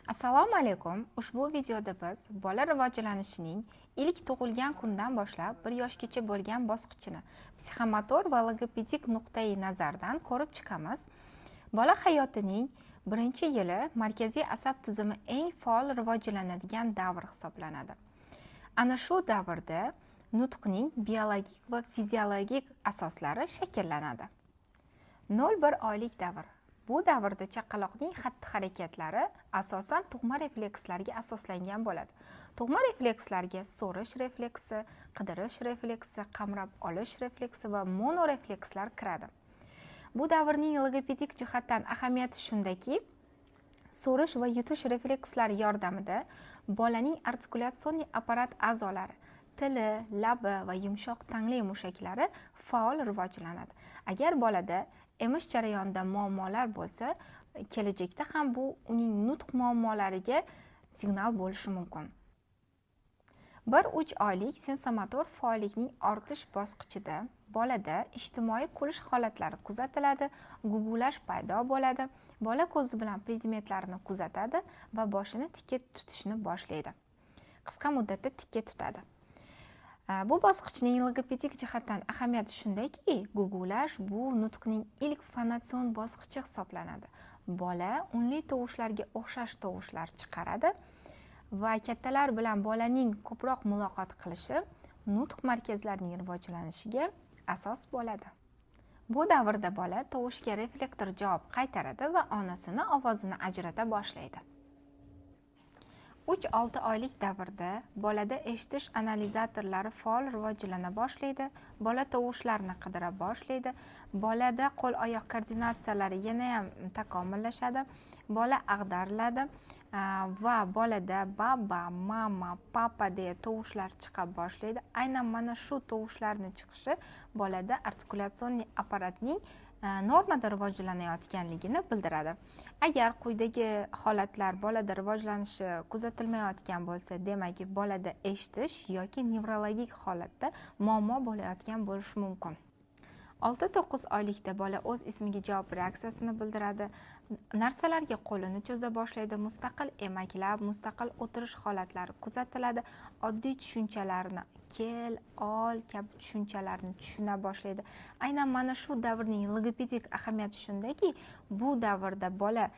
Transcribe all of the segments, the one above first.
Assalomu alaykum. Ushbu videoda biz bola rivojlanishining ilk tug'ilgan kundan boshlab 1 yoshgacha bo'lgan bosqichini psixomotor va logopedik nuqtai nazardan ko'rib chiqamiz. Bola hayotining birinchi yili markaziy asab tizimi eng faol rivojlanadigan davr hisoblanadi. Ana shu davrda nutqning biologik va fiziologik asoslari shakllanadi. 0-1 oylik davr. Bu davrda chaqaloqning xatti-harakatlari asosan tug'ma reflekslarga asoslangan bo'ladi. Tug'ma reflekslarga so'rish refleksi, qidirish refleksi, qamrab olish refleksi va monoreflekslar kiradi. Bu davrning logopedik jihatdan ahamiyati shundaki, so'rish va yutish reflekslari yordamida bolaning artikulyatsion apparat a'zolari, tili, labi va yumshoq tangli mushaklari faol rivojlanadi. Agar bolada emish jarayonida muammolar bo'lsa, kelajakda ham bu uning nutq muammolariga signal bo'lishi mumkin. 1-3 oylik sensomotor faollikning ortish bosqichida bolada ijtimoiy kulish holatlari kuzatiladi, gugulash paydo bo'ladi, bola ko'zi bilan predmetlarni kuzatadi va boshini tikka tutishni boshlaydi. Qisqa muddatda tikka tutadi. Bu bosqichning logopedik jihatdan ahamiyati shundaki, gugulash bu nutqning ilk fonatsion bosqichi hisoblanadi. Bola unli tovushlarga o'xshash tovushlar chiqaradi va kattalar bilan bolaning ko'proq muloqot qilishi nutq markazlarining rivojlanishiga asos bo'ladi. Bu davrda bola tovushga reflektor javob qaytaradi va onasini ovozini ajrata boshlaydi. 3-6 oylik davrda bolada eshitish analizatorlari faol rivojlana boshlaydi, bola tovushlarni qidira boshlaydi, bolada qo'l-oyoq koordinatsiyalari yana ham takomillashadi, bola ag'dariladi va bolada baba, mama, papa deya tovushlar chiqa boshlaydi. Aynan mana shu tovushlarni chiqishi bolada artikulyatsion apparatning normada rivojlanayotganligini bildiradi. Agar quyidagi holatlar bolada rivojlanishi kuzatilmayotgan bo'lsa, demak bolada eshitish yoki nevrologik holatda muammo bo'layotgan bo'lishi mumkin. 6-9 oylikda bola o'z ismiga javob reaksiyasini bildiradi, narsalarga qo'lini cho'za boshlaydi, mustaqil emaklab, mustaqil o'tirish holatlari kuzatiladi, oddiy tushunchalarni kel, ol kabi tushunchalarni tushuna boshlaydi. Aynan mana shu davrning logopedik ahamiyati shundaki, bu davrda bola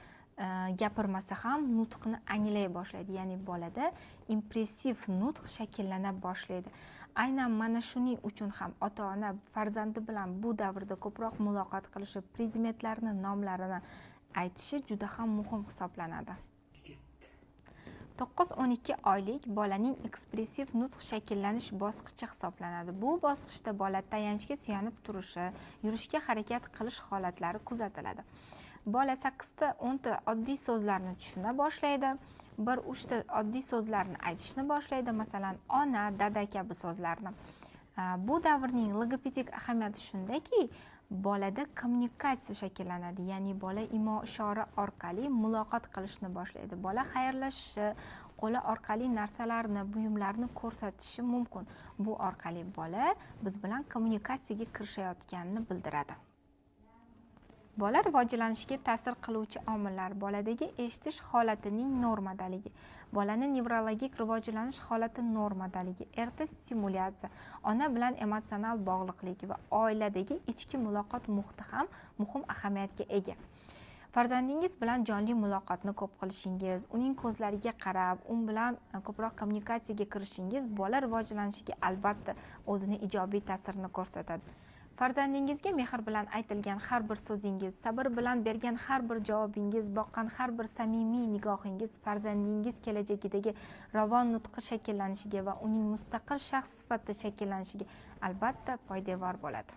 gapirmasa ham nutqni anglay boshlaydi, ya'ni bolada impressiv nutq shakllana boshlaydi. Aynan mana shuning uchun ham ota-ona farzandi bilan bu davrda ko'proq muloqot qilishi, predmetlarni nomlarini aytishi juda ham muhim hisoblanadi. 9-12 oylik bolaning ekspressiv nutq shakllanish bosqichi hisoblanadi. Bu bosqichda bola tayanchga suyanib turishi, yurishga harakat qilish holatlari kuzatiladi. Bola 8-10 ta oddiy so'zlarni tushuna boshlaydi, 1-3 ta oddiy so'zlarni aytishni boshlaydi, masalan, ona, dada kabi so'zlarni. Bu davrning logopedik ahamiyati shundaki, bolada kommunikatsiya shakllanadi, ya'ni bola imo ishora orqali muloqot qilishni boshlaydi. Bola xayrlashishi, qo'li orqali narsalarni, buyumlarni ko'rsatishi mumkin. Bu orqali bola biz bilan kommunikatsiyaga kirishayotganini bildiradi. Bola rivojlanishiga ta'sir qiluvchi omillar: boladagi eshitish holatining normadaligi, bolani nevrologik rivojlanish holati normadaligi, erta stimulyatsiya, ona bilan emotsional bog'liqlik va oiladagi ichki muloqot muhiti ham muhim ahamiyatga ega. Farzandingiz bilan jonli muloqotni ko'p qilishingiz, uning ko'zlariga qarab, u bilan ko'proq kommunikatsiyaga kirishingiz bola rivojlanishiga albatta o'zini ijobiy ta'sirini ko'rsatadi. Farzandingizga mehr bilan aytilgan har bir so'zingiz, sabr bilan bergan har bir javobingiz, boqqan har bir samimiy nigohingiz farzandingiz kelajagidagi ravon nutqi shakllanishiga va uning mustaqil shaxs sifatida shakllanishiga albatta poydevor bo'ladi.